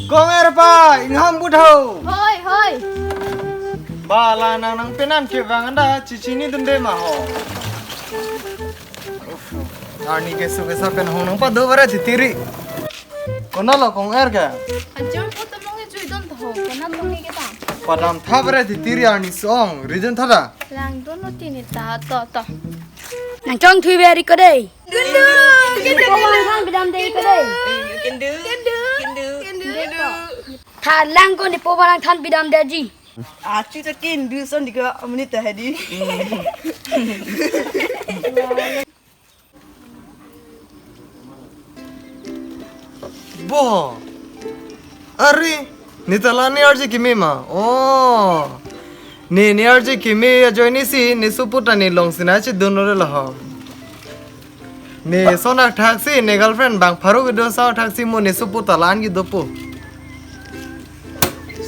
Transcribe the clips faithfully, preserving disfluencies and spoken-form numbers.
Kong-er pa, ingham butho. Hoi, hoi. Ba la nang nang penan kevang anda chichinidunde ma ho. Uff, arni keso kesa pen hong nang pado bare titiri. Konatlo kong-er ke? Ajor po tomong e chuidun tho, konat tong e kita. Padam tha bare titiri arni song, ridun tha da. Langdunlo tini ta to to. Nang chongthui beri ko dei. Kindu, kindu, kindu. Pabang than bidam dei ko dei. Kindu, kindu, kindu. Tha lang ko ne pabang than bidam dei ji. Achu ta kindu son dika amni ta hedi. Bo. Ari, ne ta la ne arje keme ma. Oh. Ne ne arje keme ajoine si ne sopo ta ne long sina chedunlo lahom. Ne sonak thaksi ne girlfriend bang pharo kedo sa thaksi mo ne sopo ta la-an kedopo.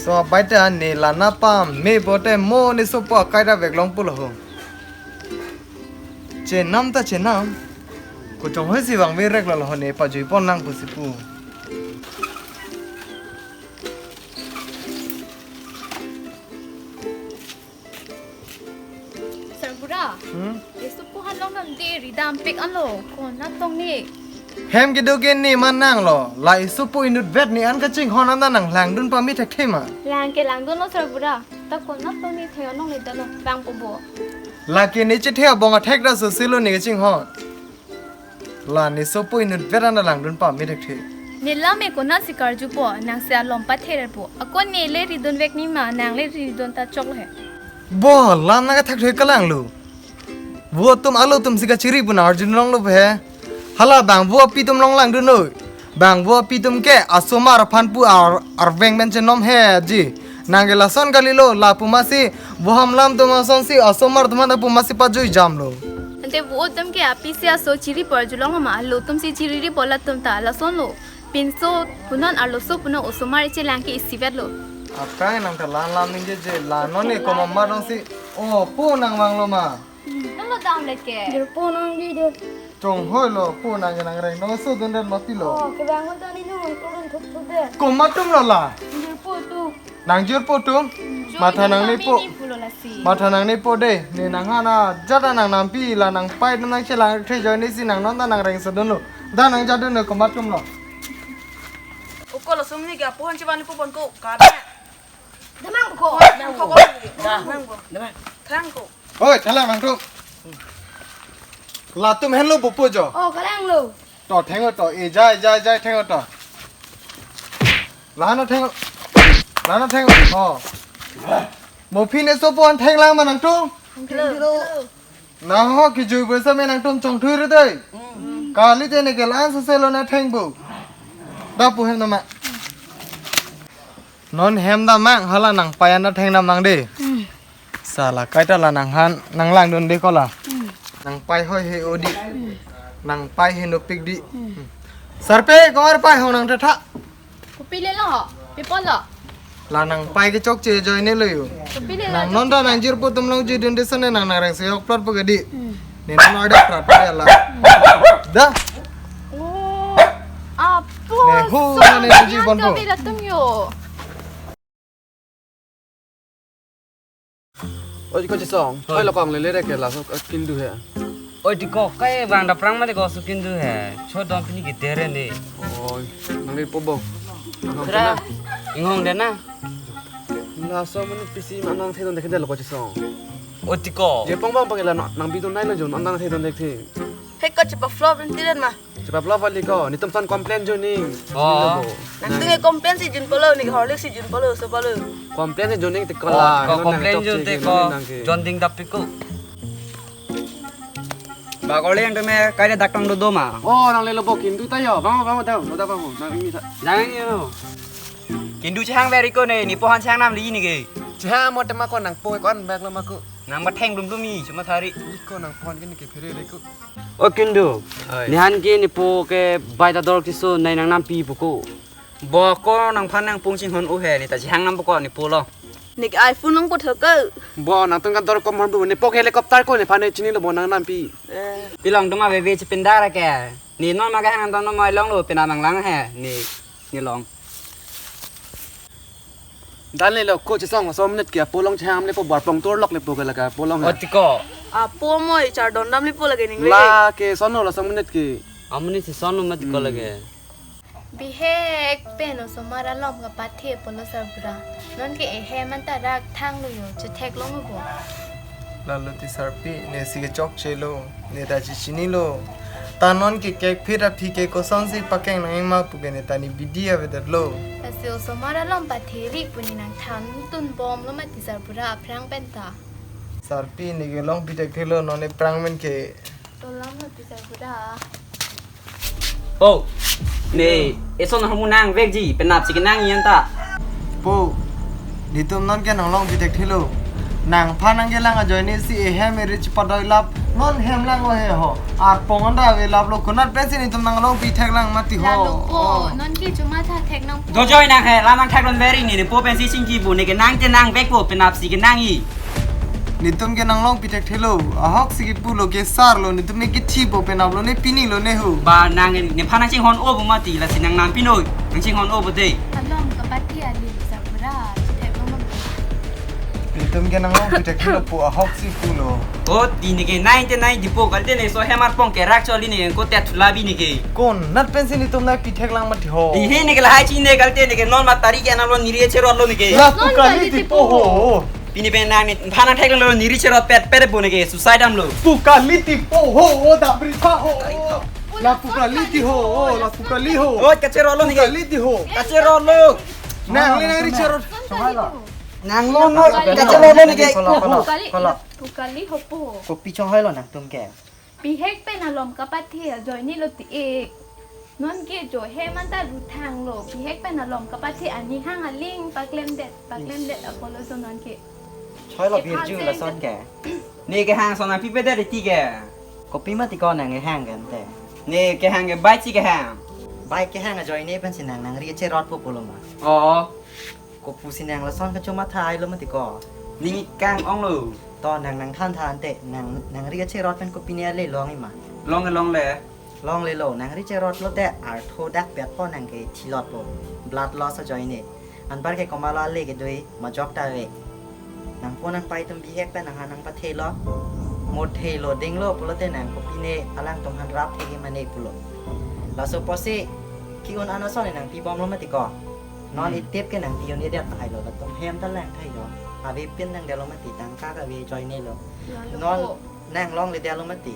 So abaita ne la nangpamepo te mo ne sopo akai ta veklongpo lahom. Chenam ta chenam. Kochong hoi si vangve reklo lahom ne pajui pon nang pusi pu. Sarbura. Hmm? Esu puhan long nam de ridam pik anlo. Konat tong ne. Hem kedo ke ne man nanglo. La esu pu inut vet ne an kachinghon anda nang langdun pame thekthe ma. Lang ke langdunlo sarbura. Ta konat tong ne thek anong le dalo. Vangpo bo. La ke ne chethe abong athek da so silo ne kachinghon. La ne sopo inut vet anda langdun pame thekthe. Ne la me konat si karjupo, nang si alom patherpo. Ako ne le ridun vek ne ma, nang le ridun ta choklo he. Bo, lam nang kathak thek kalanglo. Vo atum alo atum si kachiri pu nang arjun longlo he. Hala bang vo api atum long langdunlo. Bang vo api atum ke asomar aphan pu ar arveng men chenom he ji. Nang ke lason kalilo lapu masi vo ham lam atum asonsi asomar atum aphan pu masi pajui jamlo. Ante vo atum ke api si aso chiri pu arjulong ma alo atum si chiriri po latum ta lasonlo. Pinso punon arloso punon osomar chelang ke isivetlo. Aphrang nang ta lan lam ningje je la non ne komat ma dong si. Oh, po nang vanglo ma. Nanglo dam le ke. Jirpo nang di dir. Chonghoi lo, po nang ke nang reng. Nang so dun den ma pilo. Oh, kevang ta ne non ko dun thup thup de. Komat atum lo la. Jirpo atum. Nang jirpo atum. Matha nang ne po. Pulo lasi. Matha nang ne po de. Ne nang hana jada nang nampi la nang pai nang chelang the ajoine si nang non ta nang reng so dunlo. Da nang jadunlo komat atum lo. Oko lo sum ne ke apo han chevan po bon ko. Ka. Damang ko. Damang ko. Damang ko. Damang. Thang ko. Oi, thalang nangtum. Latum henlo pupu jo. Oh, kalanglo. To, theng to. E, jai, jai, jai, theng to. Lahana theng. Lahana theng. Oh. Mo pine sopo an theng lang ma nangtum. Hello. Nang ho kijui bo sa me nangtum chongthui re dei. Kali te ne ke lan soselo na theng bo. Da pu hem nama. Non hem damang hala nang pai anda theng damang de. Sala kaita la nang han nang langdun de ko la. Nang pai hoi he odi. Nang pai he nopik di. Sarpe kong-er pai hong nang tha tha. Kopi le lo ho? Pi po lo? La nang pai ke chokche ajoine lo yo. Kopi le lo? Nang non ta nang jirpo atum long jidun de sone nang nang reng se yok plot po ke di. Ne non order prat pe la. Da. Oh. Apo. Ne hu so na ne ji bon po. Kopi latum yo. Oi, ko Chesong. Hoi. Oi, lo kong lele re ke laso, eh, kindu he. Oi, tiko, kai bang daprang ma tiko so kindu he. Chodon pini ke dere ne. Oi, nang le po bo. Kra. Inghong de na. Laso mane pisi ma nang thedon dekhe de lo ko Chesong. Oi, tiko. Je pong bang pang la no, nang bidun nai lo jon, nang thedon dekhe. He ko chepa flop in tiren ma. Chepa flop ali ko, netum son complain joining. Oh. Nangtum ke complain si jun polo, ne Horlicks si jun polo, so polo. Complain si joining tiko la. Oh, complain jun tiko. Jon ding dap piko. Ba kole yang teme kai dak tang do do ma. Oh, nang le lo bo kindu ta yo. Bang, bang, bang, bang, bang, nang ini sa. Nang ini lo. Kindu chehang veri ko ne, ne po han chehang nam li ne ke. Chehang mo tema ko nang po ko an bag lo ma ko. Nang ba theng dum dum mi, cuma thari. Iko nang po han ke ne ke phere re ko. O kindu, oi. Ne han ke ne po ke bai ta dor kiso nai nang nampi puko. Bo ko nangphan nangpung chinghon u he, ne ta chihang nam puko ne po lo. Ne ke iPhone nang puthot ko. Bo nangtum kan dor kom hon bu, ne po ke helicopter ko nephan ne chinilo bo nang nampi. Eh. Pilong tuma bebe chepinda ra ke. Ne non ma kehang dam non mai longlo, penap nanglang he, ne, ne long. Dan le lo ko chesong so minute ke apo along cheham lepo, bar pong tur lok lepo ke lake apo along he. O tiko. Apo moi chardon dam lepo lake ning le. La ke sono laso minute ke. Amonit si sono mati ko Hmm. lake. Bihek pen osomar alom kapathe pulo sarbura. Non ke ehem anta rak thanglo yo, chetheklong bo. Lalo ti sarpi, ne si kechokchelo, ne ta chechinilo. Ta non ke kekphit aphi ke kosonsi pakeng nangma pu ke ne ta ne bidi avedetlo. Lasi osomar alom pathe ri pu ne nangthan tunbomlo mati sarbura aphrang pen ta. Sarpi, ne ke longpi thekthelo, non ne prang men ke. Tolam lo ti sarbura. Oh, ne, eson hamu nangvekji, penap si kenang iyan ta. Po, netum non ke nang longpi thekthelo. Nangphan nangkelang ajoine si ehem eri chepadoi lap, non hem lang o he ho. Arpong anta ave laplo, konat pensi netum nang longpi theklang mati ho. Lalo po, Oh. non ke chuma tha thek nang po. Dojoi nang he, lam nang thek non veri ne, ne po pensi chingki bu, ne ke nang te nangvekpo, penap si kenang i. Netum ke nang longpi thekthelo, ahok si kipulo ke sarlo, netum ne kithi bo penaplo ne pinilo ne ho. Ba nang nephan nang chinghon o bo mati, lasi nang nam pinoi, nang chinghon o bo de. Alom kapathe ali sarbura, chetheklong bo. Netum ke nang longpi thekthelo po ahok si pulo. O ti ne ke nai te nai dipo kalte ne so hem arpong ke rak choli ne ko tet thula bi ne ke. Konat pensi netum nangpi theklang mati ho. Ihe ne ke lahai chi ne kalte ne ke non ma tari ke nalo niri cherot lo ne ke. La Non pukali kali tipo tipo ho. Pini pen nang nephan nang theklonglo niri cherot pet pet bo ne ke suicide damlo. Pukali tipo ho, o da britha ho. La pukali ti ho, o la pukali ho. O kacherot lo ne ke. Pukali ti ho. Kacherot lo. Nang le nang ri cherot. Nang lo no kacherot lo ne ke. Pukali, pukali hopo. Kopi chonghoi lo nangtum ke. Bihek pen alom kapathe ajoine lo ti e. Non ke jo hem anta ru thanglo. Bihek pen alom kapathe ani hang aling paklemdet, paklemdet apolo so non ke. Choi lo Iphan birju sen lason ke. Ne kehang son api pedet ti ke. Kopi mati ko nang kehang kan te. Ne kehang ke bike si kehang. Bike kehang ajoine pensi nang nang ri cherot po pulo ma. Oh. Kopusi nang lason kachoma thailo mati ko. Ning kang onglo. To nang nangthan than te, nang nang ri kacherot pen kopi ne ale long ima. Long long le. Longlelo, nang ri cherot lote artho dak pet po nang ke thilot po. Blood loss ajoine. Anpar ke komatlo ale kedo-i majok ta ave. Nangpo nangpai atum bihek pen nanghan nangpathelo. Mo thelo dinglo pulote nang kopi ne alangtum han rap thek mane pulo. Laso apotsi ke-un an ason nangpibomlo mati ko. Non Hmm. itip ke nangpi-un-edet thailo, latum hem ta lang thailo. Ave pin nangdetlo mati, tangka kave ajoine lo. Lalo Non ko. nang longledetlo mati.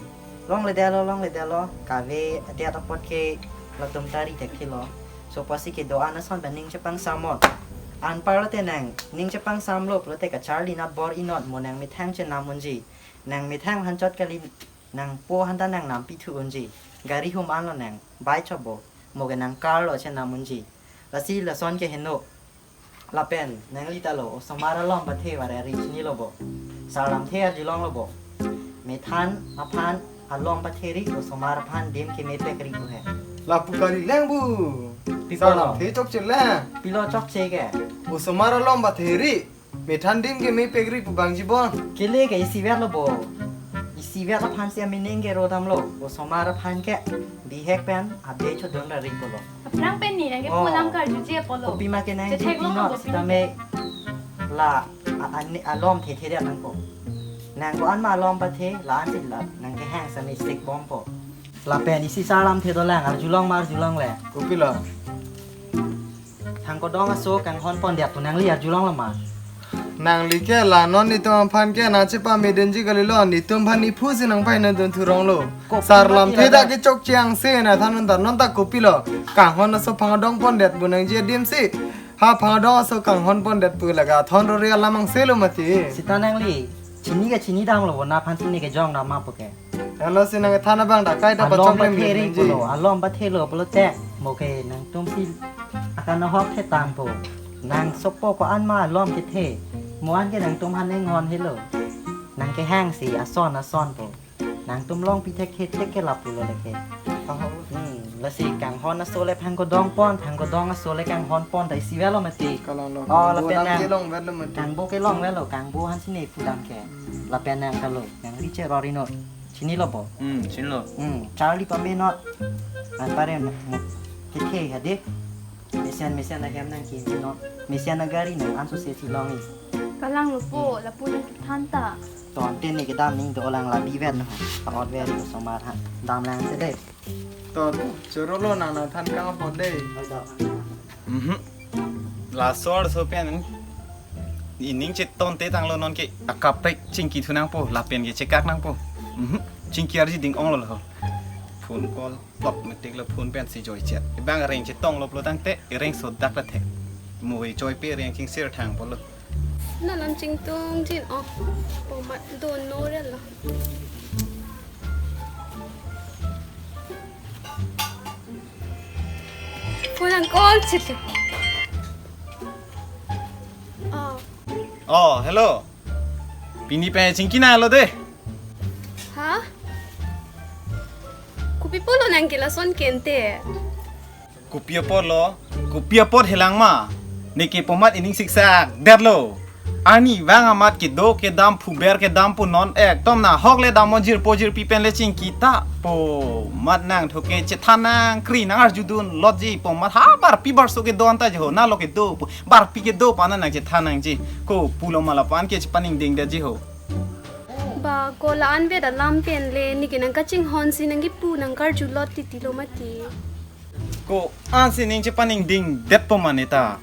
Longledetlo, longledetlo, kave adet apot ke latum ta ri thekthelo. So apotsi kedo-an ason pen ning chepangsam non. Anpar lote nang ning chepangsamlo pulote kacharli nat bor-i non, mo nang methang chenam unji. Nang methang aphan chot kali, nangpo aphan ta nang nampi thu unji. Gari hum anlo nang, bike chot bo, mo ke nang car lo chenam unji. Lasi lason ke heno. Lapen nangli ta lo, osomar alom pathe vare ri chinilo bo. Sar lamthe arjulonglo bo. Methan aphan alom pathe ri, osomar aphan dim kemepek ri pu he. Lapu kali lang bu. Pi Sar polo? lamthe chokche lang. Pilo chokche ke. Osomar alom pathe ri. Methan dim kemepek ri pu bang jibon. Kele ke isivet lo bo. Isivet aphan si amining ke rodamlo. Osomar aphan ke bihek pen abde chodon ra ri polo. Aphrang pen ni nang ke Oh. pulang karju je polo. Kopi ma ke nang Chetheklong jeti non, kopi. sitame la a-, ani alom thethe dia nangpo. Nang ko-an ma alom pathe, la-an si la nang kehang sami sik bompo. Lapen isi sar lamthe dolang, arjulong ma arjulongle. Kopilo? Thang kodong aso kanghon pondet pu nangli arjulonglo ma. Nangli ke la non netum aphan ke nang chepamedenji kalilo, netum aphan nephu si nangpai nangdun thuronglo. Kopi Sar mati lamthe lada. ta ke chokche angse nangthan unta non ta kopilo. Kanghon aso phangdong pondet bu nangji adim si. Ha phangdong aso kanghon pondet pu laga thon rori alam angse lo mati. Sita nangli, chini ke chini damlo bo, naphan chini ke jong dam ma pu ke. Ano si nangthan abang ta kai ta Alom pachok lem pathe ri lem ji. pulo, alom pathelo pulote, mo ke nangtum si akan ahok the tangpo. Nang sopo ko-an ma alom kethe, mo an ke nangtum han inghon helo. Nang kehang si ason ason po. Nangtum longpi thekthekthe ke lapulo leke. Aho. Hmm, lasi kanghon aso le phang kodong pon, phang kodong aso le kanghon pon ta isivet lo mati. Kalang lo. Oh, Kangbo lapen nang nang. kelongvet lo mati. Kangbo kelongvet lo, kangbo aphan si nephu dam ke. Hmm. Lapen nang ta lo, nang ri cherot ri non. Chinilo bo? Hmm, chinilo. Hmm, charli pamenot. Anpare mo, mo, kethe hadi. Mesen mesen ahem nangkimi non. Mesen agari nang anso sesi longji. Kalanglo po, hmm, lapu nangkethan ta. To ante ne kedam ning dolang, la bivet no. Pangotvet osomar ha. Damlang si dei. To, to, chorolo nang nangthan kang apot dei. Oi, dam. Mhm. Laso arloso pen ining chetongte tanglo, nonke akaprek chingki thu nangpo, lapen ke chekak nangpo. Mhm. Chingki arji ding-onglo ho. Phone call plot metik lo, phone pensi joichet. Ibang reng chetonglo pulo tangte, reng sodak la thek. Mo e choi pe reng chingsir thang pulo. Nalam chingtung jin, oh, po mat do no relo. Phone ang call chit. Oh. Oh, hello. Pini pen chingki nanglo dei. Ha? Kopi pulo nangke lason kente? Kopi apotlo, kopi apot helang ma. Neke po mat ining siksak detlo. Arnivang amat kedo kedam phuber kedam pu non ekdom nahok le dam-o, jirpo jirpi pen le chingki ta. Po mat nangthu ke chethan nangkri nang arjudun lotji, po mat ha barpi barso kedo anta ji ho, nalo kedo pu, barpi kedo pu ana nang chethan nangji. Ko pulo ma lapu-an ke chepaningding detji ho. Ba ko la-an vet alam pen le neke nangkachinghon si nangkipu nangkarjulot titilo mati. Ko-an si ning chepaningding detpo ma neta.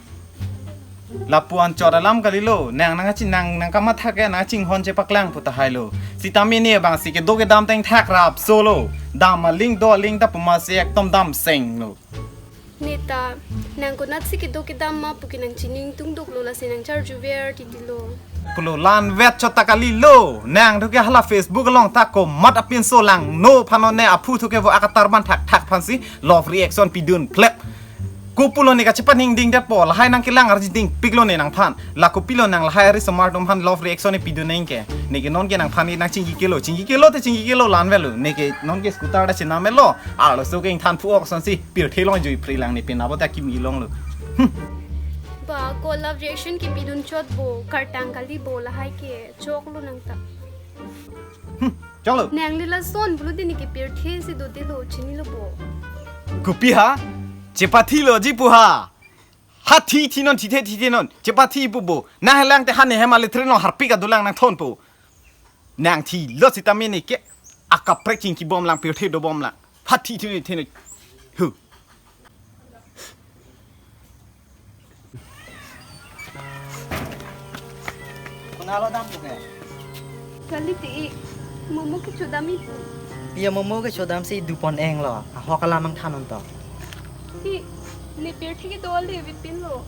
Lapu anchot alam kalilo, nang nangkachin nang nangkamatha ke nangchinghon chepaklang pu tahai lo. Sitame ne abang si kedo kedam tengthak rap solo. Dam aling do aling ta pu ma si ekdom dam seng lo. Neta, nang konat si kedo kedam ma pu ke nangchiningtung duklo, lasi nangcharjuver titilo. Pulo la-an vet chot ta kalilo, nangthu ke hala Facebook along ta komat apinso langno phan, non ne aphu thu ke vo akatar ban thakthak phan si love reaction pidun plep. Ko pulo ne kachepaningding detpo, lahai nangkelang arji dingpiklo ne nangphan. La kopilo nang lahai ari osomar atum aphan love reaction pidun nangke. Neke nonke nangphan ke nangchingki kelo, chingki kelo te chingki kelo, la-an vetlo. Neke nonke scooter ta chenam melo. Arloso ke ingthan phu-ok ason si pirthe along jui pri lang ne pen abo ta kimi longlo. Hmm. Ba ko love reaction kipidun chot bo, kartang kali bo lahai ke, choklo nang ta. Hmm. Choklo. Nangli lason pulo dei, neke pirthe si dodelo, chinilo bo. Kopi ha? Chepathilo ji pu ha. Ha thi thi non, thithe thithe non. Chepathi pu bo. Nang helang te ha ne hem ale train along harpik adolang nangthon po. Nang thilo sitame neke akaprek chingki bomlang, pirthe dobomlang. Ha thi thi thi thi. Hu. Konatlo dampo ke? Kali ti, momo kechodam-i pu. Pia momo kechodam si dupon englo. Ahok alam nangthan unto. Ti, ne pirthe kedo ale vepinlo.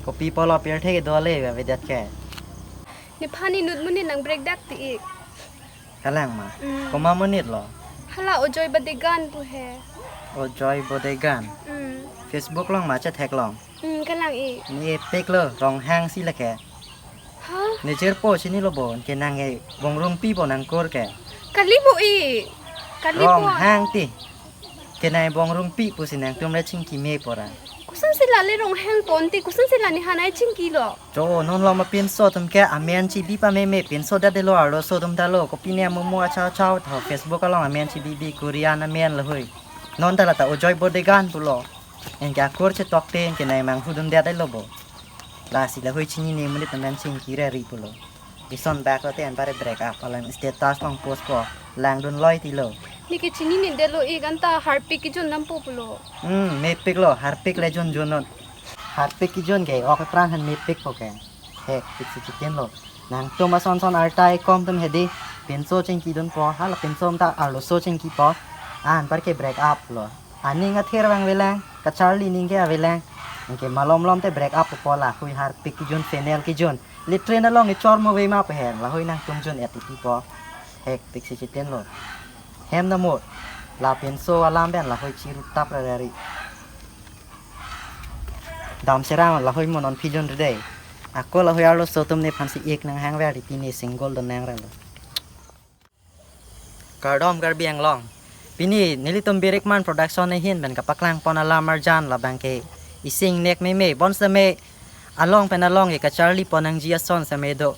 Kopi pulo pirthe kedo ale vedet ke? Nephan inut monit nang break dak ti. Kalang ma? Mm. Komat monit lo? Hala Ojoy Bodegan pu he. Ojoy Bodegan. Mm. Facebook along ma chetheklong? Mm, kalang-i. Ne pik lo, Ronghang si lake. Ha? Ne jirpo chinilo bo, ke nang e Bongrungpi po nangkur ke. Kali bo-i. Kali bo. Ronghang ti. Kenai Bongrungpi pusi nangtum le chingki me pora. Koson si la le Ronghang ponti, koson si la nephan ai chingkilo. Cho, non lo ma pinso atum ke amen chibi pameme, pinso dade lo arloso atum ta lo, kopine momo achau achau tho Facebook along amen chibibi Korean amen lahoi. Non ta la ta Ojoy Bodegan pulo. Anke akur chetokte anke nai manghudun det lo bo. Lasi lahoi chinine monit amen chingki rari pulo. Ison bak lo te anpare break up, alang status along post po. Langdun loi tilo. Neke chinine detlo, ik anta Harpik kejun dampo pulo. Hmm, mepik lo, Harpik le junjun non. Harpik kejun ke, ok aphrang aphan mepik po ke. Hekpik si chitin lo. Nangtum ason son arta ekom atum hedi. Pinso chingkidun po, hala pinso atum ta arloso chingki po. Anpar ke break up lo. Aning athir vangvelang, kacharli aning ke avelang. Anke malom lom te break up po, lahoi Harpik kejun, final kejun. Latrine along echor mo ve ma pu he, lahoi nangtum jun et titi po. Hekpik si chitin lo. Hem na mo. La pinso alam pen lahoi chiru tap rari. Dam serang lahoi mo non phijun rede. Ako lahoi arloso atum nephan si ik nanghang ver, pini single do nangrelo. Kardom Karbi Anglong. Pini nelitum Birikman Production ahin pen kapaklang pon alam arjan labang ke ising nek meme bonsitame along pen along ke kacharli pon nangji ason sitame do.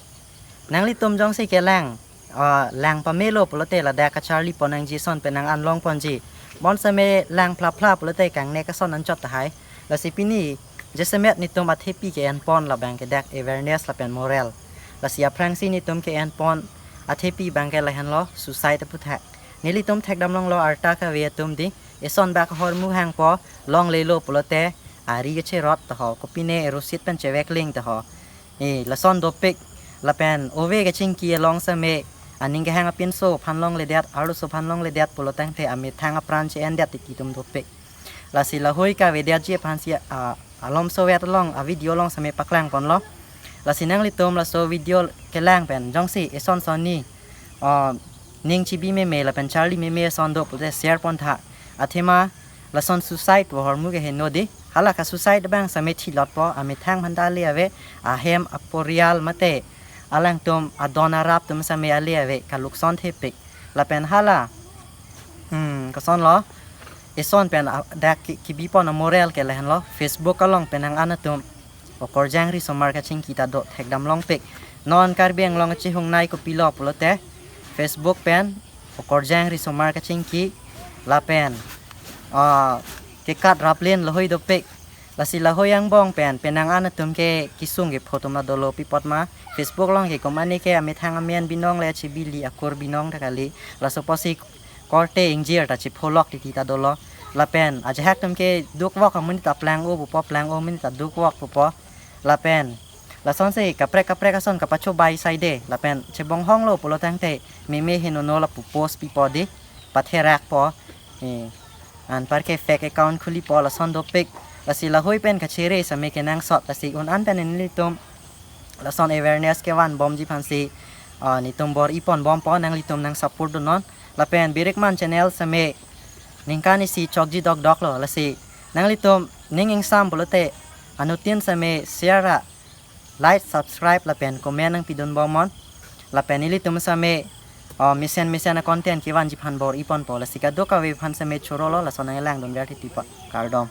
Nanglitum jongsi kelang ah, lang pamelo pulote ladak kacharli pon nangji ason pen nang-an long ponji. Bonsitame lang phlapphla pulote kangnek ason anchot tahai. Lasi pini jasemet netum athepi ke-en pon labang ke dak awareness lapen moral. Lasi aphrangsi netum ke-en pon athepi abang ke lahenlo suicide aputhak. Nelitum thekdam longlo arta kave atum dei. Eson bak ahormu hangpo, longlelo pulote ari kacherot taho, kopine erosit pen chevekling taho. E, lason dopik, lapen ove kachingki along sitame, aning kehang apinso aphan longledet, arloso aphan longledet pulo tangte amethang apran che-endet titi atum dopik. Lasi lahoi kavedetji aphansi, a, alomso vet along, a-video along sitame paklang ponlo. Lasi nanglitum laso video kelang pen jongsi eson sonni, a, ning chibi meme lapen charli meme ason do pulote share pontha. Athema lason suicide pu ahormu ke heno dei. Hala ka-suicide abang sitame thilotpo, amethang aphanta ale ave, ahem aporial mate alangtum adon arap atum sitame ale ave, kalukson thepik. Lapen hala, hmm, kosonlo, eson pen a-, dak ki-, kibi pon amoral ke lahenlo, Facebook along pen nang-an atum okorjang risomar kachingki ta do thekdam longpik. Non Karbi Anglong kachihungnei kopilo pulote Facebook pen okorjang risomar kachingki lapen, ah, kekat raplen lahoi dopik. Lasi lahoi angbong pen penang an atum ke kesung kepho atum ta dolo, pi apot ma Facebook along ke komatne ke amethang amen binong le chibili akur binong ta kali. Laso apotsi korte ingjir ta chepholok titi ta dolo. Lapen ajahak atum ke dukvok amonit ta plang-o pupo, plang-o amonit ta dukvok pupo. Lapen lasonsi kaprek kaprek ason kapachobei saide. Lapen chebonghonglo pulo tangte meme henono lapu post pipo dei, patherakpo. Eh, anparke fake account khulipo, lason dopik. Lasi lahoi pen kachere sitame kenangsot, lasi un an pen nelitum lason awareness kevan bomji aphansi, ah, netum bor-i pon bompo, nanglitum nang support dunnon. Lapen Birikman channel sitame ningkan isi chokji dokdoklo, lasi nanglitum ning ingsam pulote anuttin sitame share ra, like, subscribe lapen comment nangpidun bomnon. Lapen nelitum sitame, ah, mesen mesen a-content kevanji aphan bor-i ponpo, lasi kadokave aphan sitame chorolo, lason nanglangdunver titi pa. Kardom.